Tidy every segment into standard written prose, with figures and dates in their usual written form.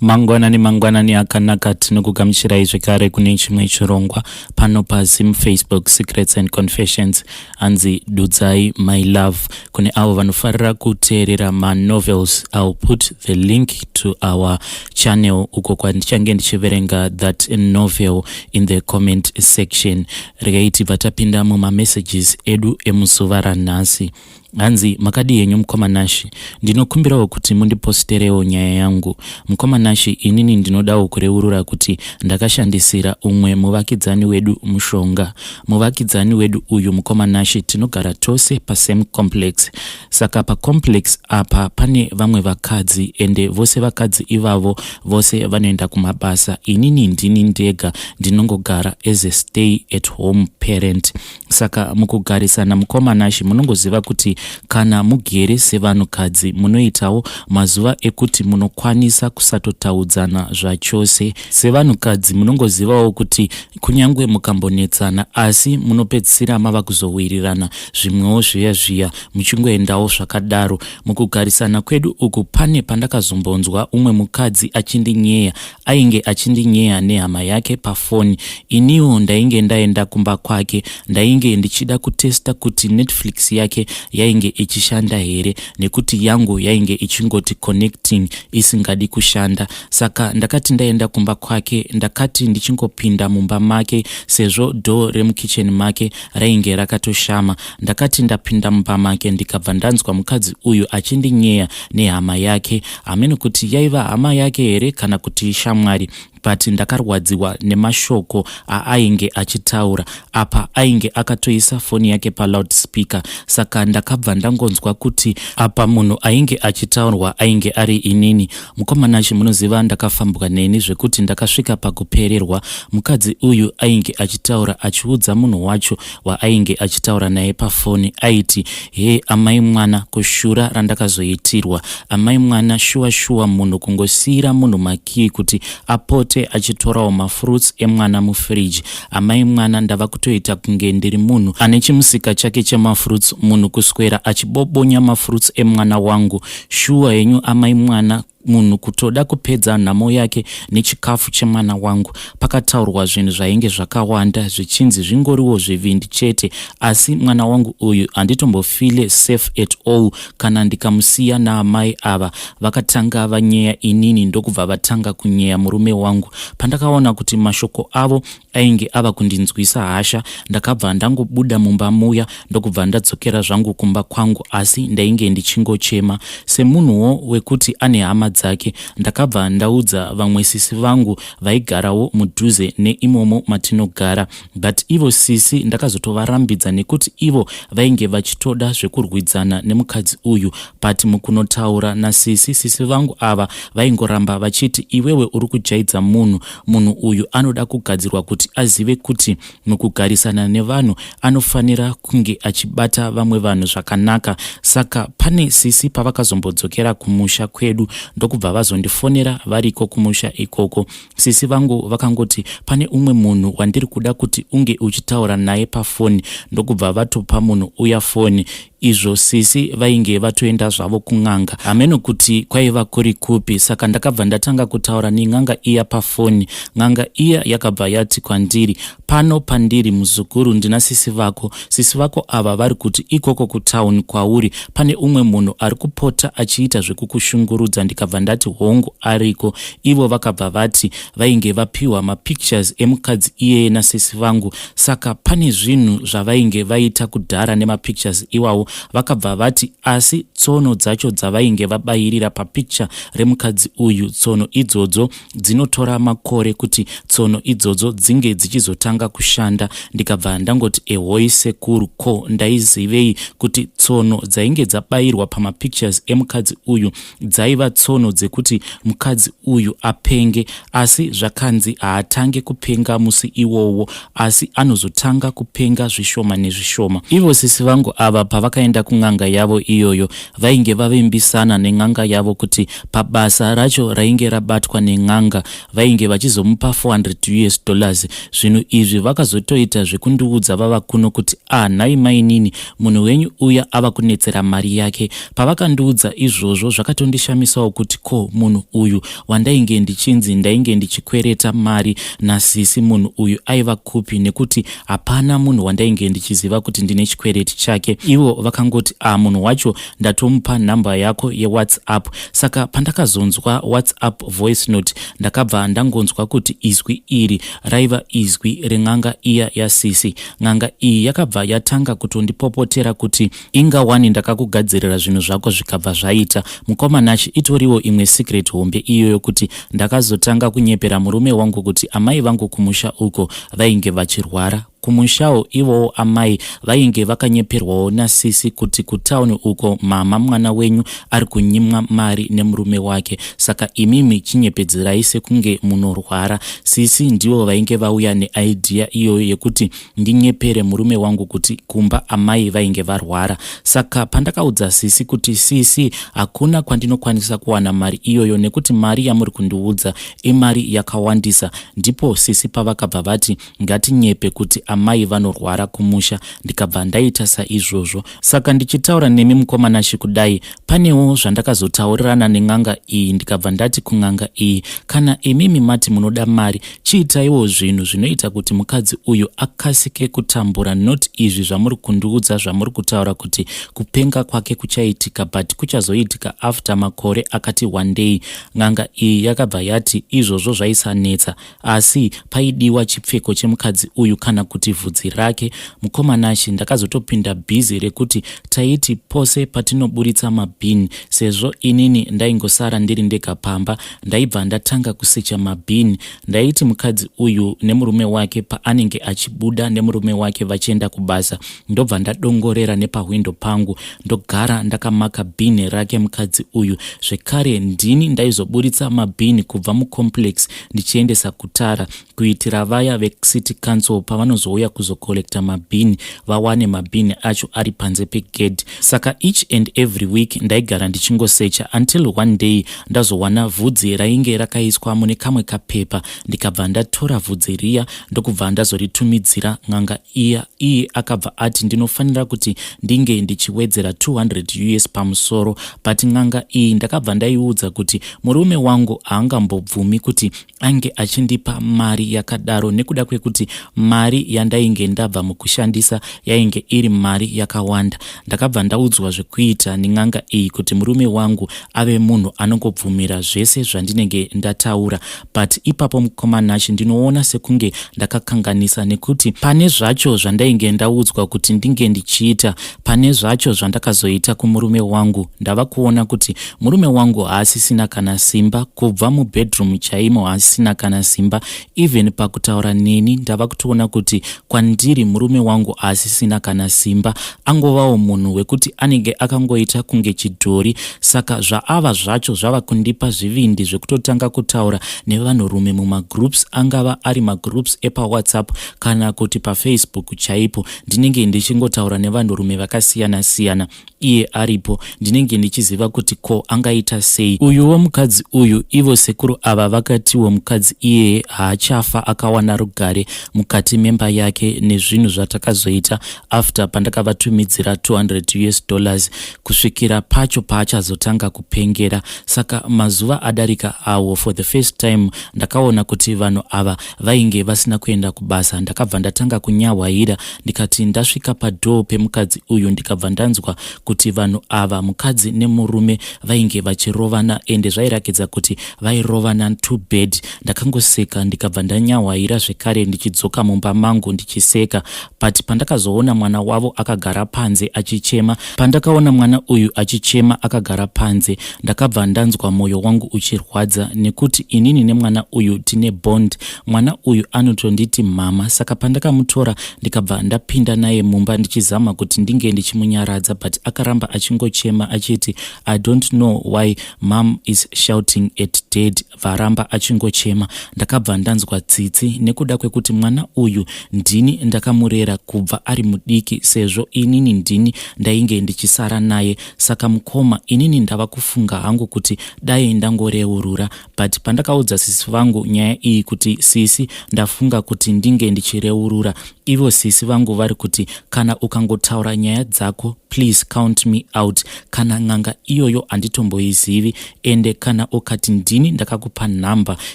Mangwanani mangwanani akanaka, tinokugamuchirai zvekare kune chimwe chirongwa pano paZim Facebook Secrets and Confessions. Hanzi dudzai my love kune avo vanofarira kuteerera manovels. I'll put the link to our channel uko kwandichange ndichiverenga that novel in the comment section. Regai tibva tapinda mumamessages edu emuzuva ranhasi. Hanzi makadii henyu mukoma Nashi? Ndinokumbirawo kuti mundiposterewo nyaya yangu. Mukoma Nashi, inini ndinodawo kureurura kuti ndakashandisira umwe muvakidzani wedu mushonga. Muvakidzani wedu uyu, mukoma Nashi, tinogara tose pasame complex. Saka pacomplex apa pane vamwe vakadzi, ende vose vakadzi ivavo vose vanoenda kumabasa. Inini ndini ndega ndinongogara as a stay at home parent. Saka mukugarisana, mukoma Nashi, munongoziva kuti kana mugere sevanhukadzi munoitawo mazuva ekuti munokwanisa kusatotaudzana zvachose. Sevanhukadzi munongozivawo kuti kunyange mukambonetsana, asi munopedzisira mava kuzowirirana zvimwewo zviya zviya, muchingoendawo zvakadaro. Mukugarisana kwedu uku pane pandakazombonzwa umwe mukadzi achindinyeya. Ainge achindinyea nehama yake pafoni. Iniwo ndainge ndaenda kumba kwake, ndainge ndichida kutesta kuti Netflix yake yainge ichishanda here, nekuti yangu yainge ichingoti connecting, isingadi kushanda. Saka ndakati ndaenda kumba kwake, ndakati ndichingopinda mumba make, sezvo door remukicheni make rainge rakatoshama, ndakati ndapinda mumba make ndikabva ndanzwa mukadzi uyu achindinyea nehama yake. Hameno kuti yaiva hama yake here kana kuti shamwari, but ndakarwadziwa nemashoko aainge achitaura. Apa ainge akatoisa foni yake paloud speaker. Saka ndakabva ndangonzwa kuti apa munhu ainge achitaurwa ainge ari inini. Mukoma Nashi, munoziva ndakafambwa neni zvekuti ndakasvika pakupererwa. Mukadzi uyu ainge achitaura achiudza munhu wacho waainge achitaura naye pafoni. Aiti, "He amai mwana, kushura randakazoitirwa amai mwana, shuwa shuwa munhu kungosiyira munhu makii kuti apote achitorawo mafruits emwana mufiriji. Amai mwana, ndava kutoita kunge ndiri munhu ane chimusika chake chemafruits. Munhu kuswera achibobonya mafruits emwana wangu. Shuwa henyu amai mwana, munhu kutoda kupedza nhamo yake nechikafu chemwana wangu." Pakataurwa zvinhu zvainge zvakawanda, zvichinzi zvingoriwo zvivindi chete, asi mwana wangu uyu handitombofeel safe at all kana ndikamusiya naamai ava. Vakatanga vanyeya inini, ndokubva vatanga kunyeya murume wangu. Pandakaona kuti mashoko avo ainge ava kundinzwisa hasha, ndakabva ndangobuda mumba muya, ndokubva ndadzokera zvangu kumba kwangu, asi ndainge ndichingochema. Semunhuwo wekuti ane hama dzake, ndakabva ndaudza vamwe sisi vangu vaigarawo mudhuze neimomo matinogara. But ivo sisi ndakazotovarambidza nekuti ivo vainge vachitoda zvekurwidzana nemukadzi uyu. But mukunotaura nasisi, sisi vangu ava vaingoramba vachiti, "Iwewe uri kujaidza munhu. Munhu uyu anoda kugadzirwa kuti azive kuti mukugarisana nevanhu anofanira kunge achibata vamwe vanhu zvakanaka." Saka pane sisi pavakazombodzokera kumusha kwedu, ndokubva vazondifonera variko kumusha ikoko. Sisi vangu vakangoti, "Pane umwe munhu wandiri kuda kuti unge uchitaura naye pafoni," ndokubva vatopa munhu uya foni. Izvo sisi vainge vatoenda zvavo kun'anga, hameno kuti kwaiva kuri kupi. Saka ndakabva ndatanga kutaura nen'anga iya pafoni. N'anga iya yakabva yati kwandiri, "Pano pandiri, muzukuru, ndina sisi vako. Sisi vako ava vari kuti ikoko kutauni kwauri pane umwe munhu ari kupota achiita zvekukushungurudza." Ndikabva ndati, "Hongu, ariko." Ivo vakabva vati vainge vapiwa mapictures emukadzi iyeye nasisi vangu. Saka pane zvinhu zvavainge vaita kudhara nemapictures iwawo. Vakabva vati asi tsono dzacho dzavainge vabayirira papicture remukadzi uyu, tsono idzodzo dzinotora makore kuti tsono idzodzo dzinge dzichizotanga kushanda. Ndikabva ndangoti, "Ehoi sekuru." Ko ndaizivei kuti tsono dzainge dzabayirwa pamapictures emukadzi uyu dzaiva tsono dzekuti mukadzi uyu apenge? Asi zvakanzi haatange kupenga musi iwowo, asi anozotanga kupenga zvishoma nezvishoma. Ivo sisi vangu ava pavakaenda kun'anga yavo iyoyo, vainge vavimbisana nen'anga yavo kuti pabasa racho rainge rabatwa nen'anga vainge vachizomupa US$400. Zvinhu izvi vakazotoita zvekundiudza vava kuno kuti, "A nhai mainini, munhu wenyu uya ava kunetsera mari yake." Pavakandiudza izvozvo zvakatondishamisawo kuti Kuti ko munhu uyu wandainge ndichinzi ndainge ndichikwereta mari nasisi, munhu uyu aiva kupi? Nekuti hapana munhu wandainge ndichiziva kuti ndine chikwereti chake. Ivo vakangoti, "A, ah, munhu wacho ndatomupa nhamba yako yeWhatsApp." Saka pandakazonzwa WhatsApp voice note, ndakabva ndangonzwa kuti izwi iri raiva izwi ren'anga iya yasisi. N'anga iyi yakabva yatanga kutondipopotera kuti, "Inga wani ndakakugadzirira zvinhu zvako zvikabva zvaita." Mukoma Nashi, itoriwo imwe secret hombe iyoyo, kuti ndakazotanga kunyepera murume wangu kuti amai vangu kumusha uko vainge vachirwara. Kumushawo ivowo amai vainge vakanyeperwawo nasisi kuti kutauni uko mama mwana wenyu ari kunyimwa mari nemurume wake, saka imimi chinyepedzerai sekunge munorwara. Sisi ndivo vainge vauya neidea iyoyo yekuti ndinyepere murume wangu kuti kumba amai vainge varwara. Saka pandakaudza sisi kuti, "Sisi, hakuna kwandinokwanisa kuwana mari iyoyo nekuti mari yamuri kundiudza imari yakawandisa," ndipo sisi pavakabva vati ngatinyepe kuti amai vanorwara kumusha. Ndikabva ndaita saizvozvo. Saka ndichitaura nemi, mukoma Nashi, kudai, panewo zvandakazotaurirana nen'anga iyi. Ndikabva ndati kun'anga iyi, "Kana imimi mati munoda mari, chiitaiwo zvinhu zvinoita kuti mukadzi uyu akasike kutambura, not izvi zvamuri kundiudza, zvamuri kutaura kuti kupenga kwake kuchaitika, but kuchazoitika after makore akati one day." N'anga iyi yakabva yati izvozvo zvaisanetsa, asi paidiwa chipfeko chemukadzi uyu kana kuti vhudzi rake. Mukoma Nashi, ndakazotopinda busy rekuti taiti pose patinoburitsa mabhini, sezvo inini ndaingosara ndiri ndega pamba, ndaibva ndatanga kusecha mabhini. Ndaiti mukadzi uyu nemurume wake paanenge achibuda nemurume wake vachienda kubasa, ndobva ndadongorera nepahwindo pangu, ndogara ndakamaka bhini rake mukadzi uyu. Zvekare ndini ndaizoburitsa mabhini kubva mucomplex ndichiendesa kutara, kuitira vaya vecity council pavanozouya kuzocollecta mabhini vawane mabhini acho ari panze pegedhi. Saka each and every week ndaigara ndichingosecha until one day ndazowana vhudzi rainge rakaiswa mune kamwe kapepa. Ndikabva ndatora vhudzi riya, ndokubva ndazoritumidzira n'anga iya. Iye akabva ati ndinofanira kuti ndinge ndichiwedzera 200 US pamusoro. But n'anga iyi ndakabva ndaiudza kuti murume wangu haangambobvumi kuti ange achindipa mari yakadaro, nekuda kwekuti mari yandainge ndabva mukushandisa yainge iri mari yakawanda. Ndakabva ndaudzwa zvekuita nen'anga iyi kuti murume wangu ave munhu anongobvumira zvese zvandinenge ndataura. But ipapo, mukoma Nashi, ndinoona sekunge ndakakanganisa, nekuti pane zvacho zvandainge ndaudzwa kuti ndinge ndichiita, pane zvacho zvandakazoita kumurume wangu. Ndava kuona kuti murume wangu haasisina kana simba. Kubva mubedroom chaimo haasisina kana simba. Even pakutaura neni, ndava kutoona kuti kwandiri murume wangu haasisina kana simba. Angovawo munhu wekuti anenge akangoita kunge chidhori. Saka zvaava zvacho zvava kundipa zvivindi zvekutotanga kutaura nevanhurume mumagroups, angava ari magroups epaWhatsApp kana kuti paFacebook chaipo. Ndinenge ndichingotaura nevanhurume vakasiyana-siyana iye aripo. Ndinenge ndichiziva kuti ko angaita sei uyuwo mukadzi uyu. Ivo sekuru ava vakatiwo mukadzi iyeye haachafa akawana rugare mukati memba yake nezvinhu zvatakazoita after pandakavatumidzira 200 US dollars, kusvikira pacho paachazotanga kupengera. Saka mazuva adarika awo, for the first time ndakaona kuti vanhu ava vainge vasina kuenda kubasa. Ndakabva ndatanga kunyahwaira. Ndikati ndasvika padoor pemukadzi uyu, ndikabva ndanzwa kuti vanhu ava, mukadzi nemurume, vainge vachirovana, ende zvairakidza kuti vairovana too bad. Ndakangoseka, ndikabva ndanyahwaira zvekare ndichidzoka mumba mangu ndichiseka. But pandakazoona mwana wavo akagara panze achichema, pandakaona mwana uyu achichema akagara panze, ndakabva ndanzwa mwoyo wangu uchirwadza, nekuti inini nemwana uyu tine bond. Mwana uyu anotonditi mama. Saka pandakamutora, ndikabva ndapinda naye mumba ndichizama kuti ndinge ndichimunyaradza, but akaramba achingochema achiti, "I don't know why mom is shouting at dad." Varamba achingochema. Ndakabva ndanzwa tsitsi nekuda kwekuti mwana uyu ndini ndakamurera kubva ari mudiki, sezvo inini ndini ndainge ndichisara naye. Saka mukoma, inini ndava kufunga hangu kuti dai ndangoreurura. But pandakaudza sisi vangu nyaya iyi kuti, "Sisi, ndafunga kuti ndinge ndichireurura," ivo sisi vangu vari kuti, "Kana ukangotaura nyaya dzako, please count. Count me out. Kana n'anga iyoyo handitomboizivi, ende kana ukati ndini ndakakupa nhamba,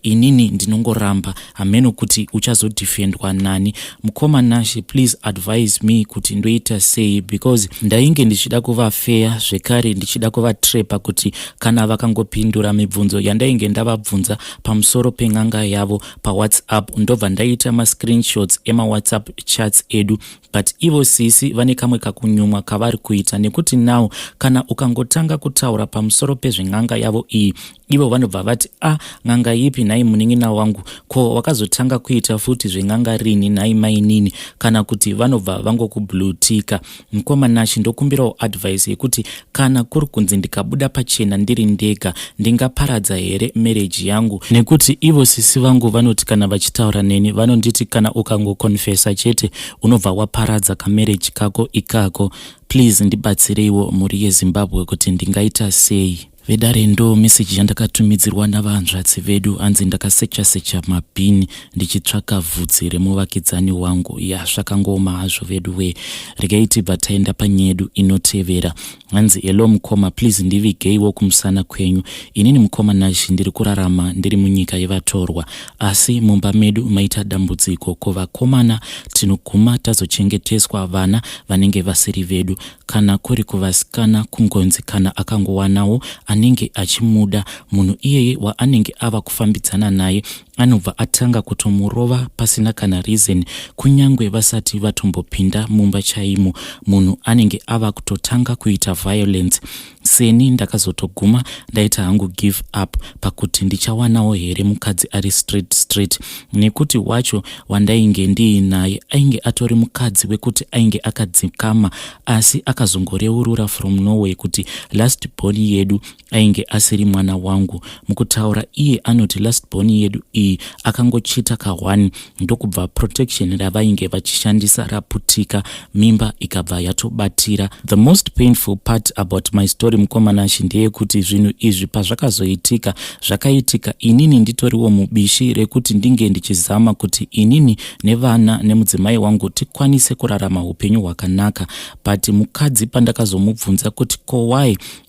inini ndinongoramba. Hameno kuti uchazodefendwa nani. Mukoma Nashe, please advise me kuti ndoita sei, because ndainge ndichida kuvafeya zvekare, ndichida kuvatrepa kuti kana vakangopindura mibvunzo yandainge ndavabvunza pamusoro pen'anga yavo paWhatsApp, ndobva ndaita mascreenshots emaWhatsApp chats edu. But ivo sisi vane kamwe kakunyumwa kavari kuita, nekuti now kana ukangotanga kutaura pamusoro pezven'anga yavo iyi, ivo vanobva vati, "A ah, n'anga ipi nhai munin'ina wangu? Ko wakazotanga kuita futi zven'anga rini nhai mainini?" Kana kuti vanobva vangokublueticka. Mukoma Nashe, ndokumbirawo advice yekuti kana kuri kunzi ndikabuda pachena ndiri ndega, ndingaparadza here marriage yangu? Nekuti ivo sisi vangu vanoti kana vachitaura neni, vanonditi kana ukangoconfessa chete, unobva waparadza kamarriage kako ikako. Please ndibatsireiwo, mhuri yeZimbabwe, kuti ndingaita sei. Vedare, ndo meseji yandakatumidzirwa navahanzvadzi vedu. Hanzi ndakasecha secha mabhini ndichitsvaka vhudzi remuvakidzani wangu. Ya, zvakangoma hazvo vedu we. Regai tibva taenda panyedu inotevera. Hanzi, "Hello mukoma, please ndivigeiwo kumusana kwenyu. Inini mukoma Nashe, ndiri kurarama ndiri munyika yevatorwa, asi mumba medu maita dambudziko. Kuvakomana tinoguma tazochengeteswa vana vanenge vasiri vedu. Kana kuri kuvasikana, kungonzi kana akangowanawo anenge achimuda, munhu iyeye waanenge ava kufambidzana naye anobva atanga kutomurova pasina kana reason. Kunyange vasati vatombopinda mumba chaimo, munhu anenge ava kutotanga kuita violence. Seni ndakazotoguma ndaita hangu give up pakuti ndichawanawo here mukadzi ari straight straight, nekuti wacho wandainge ndiinaye ainge atori mukadzi wekuti ainge akadzikama, asi akazongoreurura from nowhere kuti last born yedu ainge asiri mwana wangu. Mukutaura iye anoti last born yedu iyi akangochita ka1, ndokubva protection ravainge vachishandisa raputika, mimba ikabva yatobatira. The most painful part about my story, mukoma Nashe, ndeyekuti zvinhu izvi pazvakazoitika, zvakaitika inini nditoriwo mubishi rekuti ndinge ndichizama kuti inini nevana nemudzimai wangu tikwanise kurarama upenyu hwakanaka. But mukadzi pandakazomubvunza kuti, 'Ko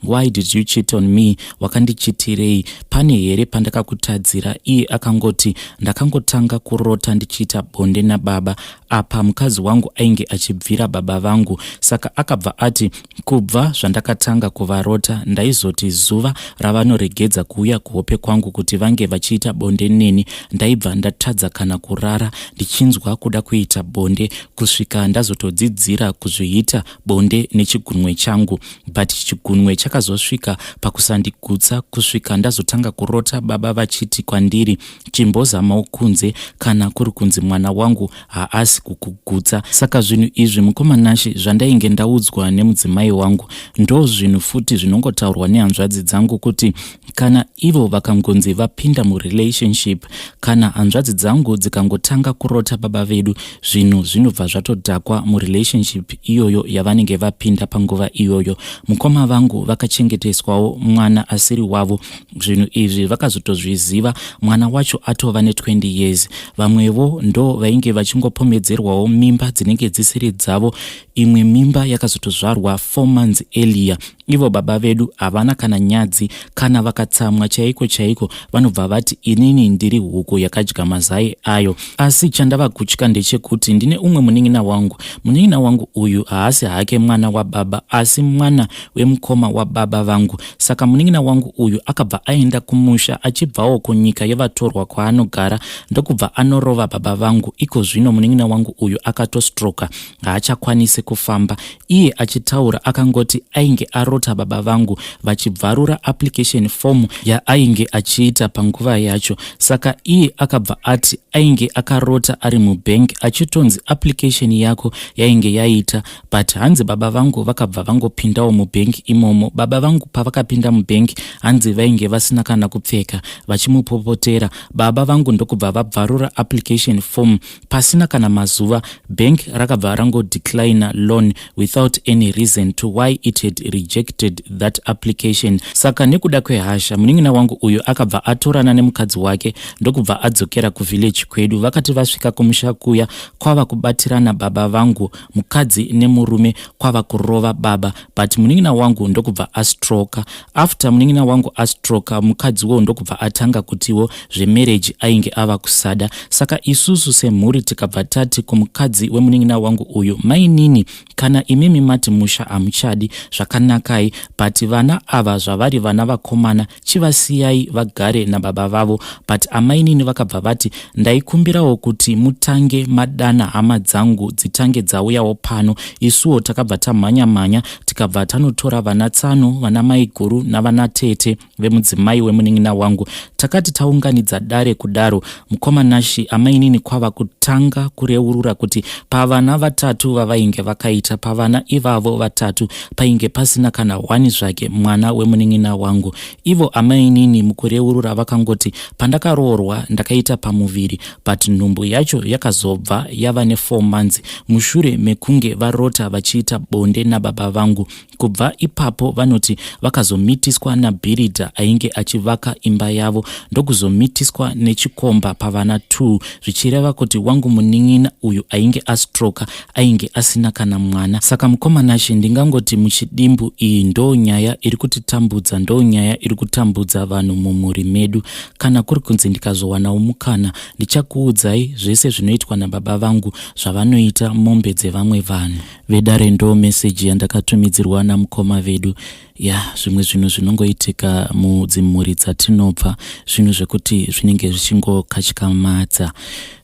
why did you cheat on me? Wakandichitirei? Pane here pandakakutadzira?' Iye akangoti, 'Ndakangotanga kurota ndichiita bonde nababa.' Apa mukadzi wangu ainge achibvira baba vangu, saka akabva ati, 'Kubva zvandakatanga kuvarota, ndaizoti zuva ravanoregedza kuuya kuhope kwangu kuti vange vachiita bonde neni, ndaibva ndatadza kana kurara, ndichinzwa kuda kuita bonde, kusvika ndazotodzidzira kuzviita bonde nechigunwe changu. But chigunwe chakazosvika pakusandigutsa, kusvika ndazotanga kurota baba vachiti kwandiri, "Chimbozamawo kunze kana kuri kunzi mwana wangu haasi kukugutsa." Saka zvinhu izvi, mukoma Nashe, zvandainge ndaudzwa nemudzimai wangu, ndo zvinhu futi zvinongotaurwa nehanzvadzi dzangu, kuti kana ivo vakangonzi vapinda murelationship, kana hanzvadzi dzangu dzikangotanga kurota baba vedu, zvinhu zvinobva zvatodhakwa murelationship iyoyo yavanenge vapinda panguva iyoyo. Mukoma vangu vakachengeteswawo mwana asiri wavo. Zvinhu izvi vakazotozviziva mwana wacho atova ne20 years. Vamwevo ndo vainge vachingopomedzerwawo mimba dzinenge dzisiri dzavo. Imwe mimba yakazotozvarwa 4 months earlier. Ivo baba vedu havana kana nyadzi. Kana vakatsamwa chaiko chaiko, vanobva vati inini ndiri huku yakadya mazai ayo. Asi chandava kutya ndechekuti ndine umwe munin'ina wangu. Munin'ina wangu uyu haasi hake mwana wababa, asi mwana wemukoma wababa vangu. Saka munin'ina wangu uyu akabva aenda kumusha achibvawo kunyika yevatorwa kwaanogara, ndokubva anorova baba vangu. Iko zvino munin'ina wangu uyu akatostroka, haachakwanisi kufamba. Iye achitaura akangoti ainge arota baba vangu vachibvarura application form yaainge achiita panguva yacho. Saka iye akabva ati ainge akarota ari mubank achitonzi application yako yainge yaita, but hanzi baba vangu vakabva vangopindawo mubhengi imomo. Baba vangu pavakapinda mubhengi, hanzi vainge vasina kana kupfeka, vachimupopotera. Baba Baba vangu ndokubva vabvarura application form. Pasina kana mazuva, bank rakabva rangodeclina loan without any reason to why it had rejected that application. Saka nekuda kwehasha, munin'ina wangu uyu akabva atorana nemukadzi wake, ndokubva adzokera kuvillage kwedu. Vakati vasvika kumusha kuya, kwava kubatirana baba vangu, mukadzi nemurume, kwava kurova baba, but munin'ina wangu ndokubva astroka. After munin'ina wangu astroka, mukadziwo ndokubva atanga kutiwo zvemarriage ainge ava kusada. Saka isusu semhuri tikabva tati kumukadzi wemunin'ina wangu uyu, "Mainini, kana imimi mati musha hamuchadi, zvakanakai, but vana ava zvavari vana vakomana, chivasiyai vagare nababa vavo." But amainini vakabva vati, "Ndaikumbirawo kuti mutange madana hama dzangu dzitange dzauyawo pano." Isuwo takabva tamhanya-mhanya, tikabva tanotora vana tsano, vana maiguru navana tete vemudzimai wemunin'ina wangu. Takati taunganidza dare kudaro, mukoma Nashi, amainini kwava kutanga kureurura kuti pavana vatatu vavainge vakaita, pavana ivavo vatatu painge pasina kana hwani zvake mwana wemunin'ina wangu. Ivo amainini mukureurura vakangoti, "Pandakaroorwa ndakaita pamuviri, but nhumbu yacho yakazobva yava ne4 months mushure mekunge varota vachiita bonde nababa vangu." Kubva ipapo vanoti vakazomitiswa nabhiridha ainge achivaka imba yavo, ndokuzomitiswa nechikomba pavana 2, zvichireva kuti wangu munin'ina uyu ainge astroka ainge asina kana mwana. Saka mukoma Nashe, ndingangoti muchidimbu, iyi ndo nyaya iri kutitambudza, ndo nyaya iri kutambudza vanhu mumhuri medu. Kana kuri kunzi ndikazowanawo mukana, ndichakuudzai zvese zvinoitwa nababa vangu, zvavanoita mombe dzevamwe vanhu. Vedare, ndo meseji yandakatumidzirwa namukoma vedu. Ya, zvimwe zvinhu zvinongoitika mudzimhuri dzatinobva, zvinhu zvekuti zvinenge zvichingokatyamadza.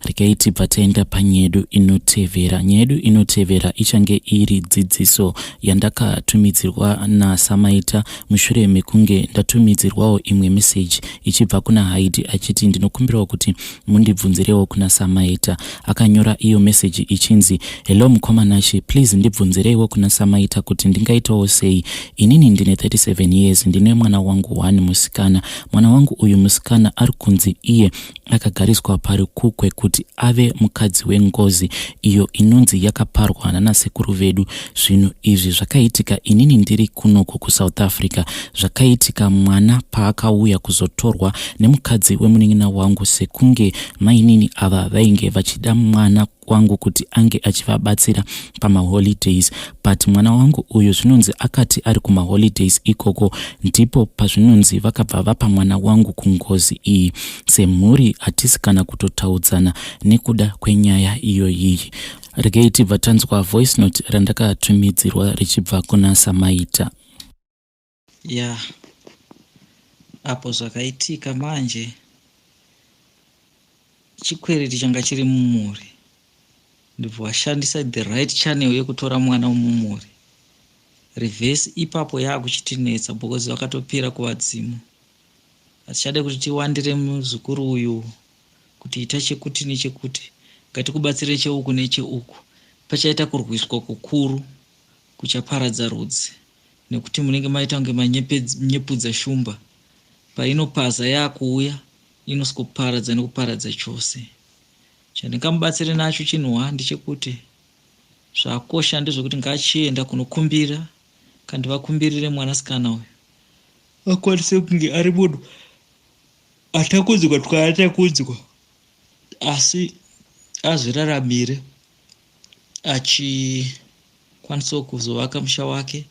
Regai tibva taenda panyedu inotevera. Nyaya yedu inotevera ichange iri dzidziso yandakatumidzirwa naSamaita mushure mekunge ndatumidzirwawo imwe meseji ichibva kuna Haidi achiti, "Ndinokumbirawo kuti mundibvunzirewo kuna Samaita." Akanyora iyo meseji ichinzi, "Hello mukoma Nashi, please ndibvunzireiwo kuna Samaita kuti ndingaitawo sei. Inini ndine 37 years, ndine mwana wangu one musikana. Mwana wangu uyu musikana ari kunzi iye akagariswa parikukwe kuti ave mukadzi wengozi iyo inonzi yakaparwa nanasekuru vedu. Zvinhu izvi zvakaitika inini ndiri kunoko kuSouth Africa. Zvakaitika mwana paakauya kuzotorwa nemukadzi wemunin'ina wangu, sekunge mainini ava vainge vachida mwana wangu kuti ange achivabatsira pamaholidays. But mwana wangu uyu zvinonzi akati ari kumaholidays ikoko, ndipo pazvinonzi vakabva vapa mwana wangu kungozi iyi. Semhuri hatisi kana kutotaudzana nekuda kwenyaya iyoyiyi." Regei tibva tanzwa voice note randakatumidzirwa richibva kuna Samaita. Ya, apo zvakaitika manje, chikwereti changa chiri mumhuri, ndibva washandisa the right channel yekutora mwana wemumhuri. Reverse ipapo yaakuchitinetsa because vakatopira kuvadzimu. Hatichade kuti tiwandire muzukuru uyu kuti ita chekuti nechekuti, ngatikubatsire cheuku necheuku. Pachaita kurwiswa kukuru kuchaparadza rudzi, nekuti munenge maita kunge manyepudza shumba. Painopaza yaakuuya, inosikoparadza nekuparadza chose. Chandingamubatsire nacho chinhu ndechekuti zvakosha ndezvekuti ngaachienda kunokumbira, kandi vakumbirire mwanasikana uyu akwanise kunge ari munhu atakudzwa twaatakudzwa, asi azviraramire, achikwanisawo kuzovaka musha wake,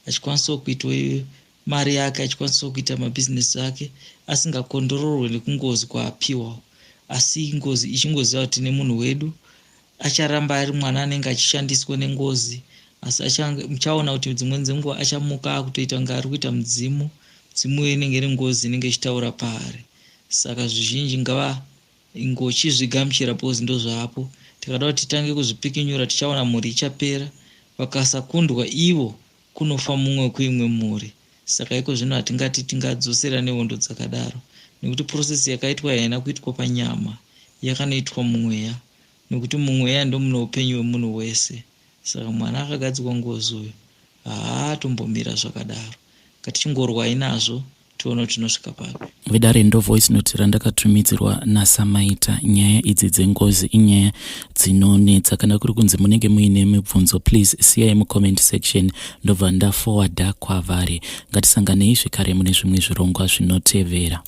achikwanisawo kuitawo mari yake, achikwanisawo kuita mabhizinesi ake, asingakondororwe nekungozi kwaapiwawo. Asi ngozi ichingoziva kuti nemunhu wedu acharamba ari mwana anenge achishandiswa nengozi, asi muchaona kuti dzimweni dzenguva achamuka akutoita kunge ari kuita mudzimu. Mudzimu uyu inenge iri ngozi inenge ichitaura paari. Saka zvizhinji ngava ingochizvigamuchira because ndozvaapo. Tikada kuti titange kuzvipikinyura, tichaona mhuri ichapera. Vakasakundwa ivo, kunofa mumwe kuimwe mhuri. Saka iko zvino hatingati tingadzosera nehondo dzakadaro, nekuti process yakaitwa haina kuitwa panyama, yakanoitwa mumweya, nekuti mumweya ndomune upenyu hwemunhu wese. Saka mwana akagadzikwa ngozi uyu haatombomira zvakadaro. Ngatichingorwai nazvo. Tione kuti tinosvika papi. Vedare, ndo voice note randakatumidzirwa naSamaita. Nyaya idzi dzengozi inyaya dzinonetsa. Kana kuri kunzi munenge muine mibvunzo, please siyai mucomment section, ndobva ndaforwarda kwavari. Ngatisanganei zvekare mune zvimwe zvirongwa zvinotevera.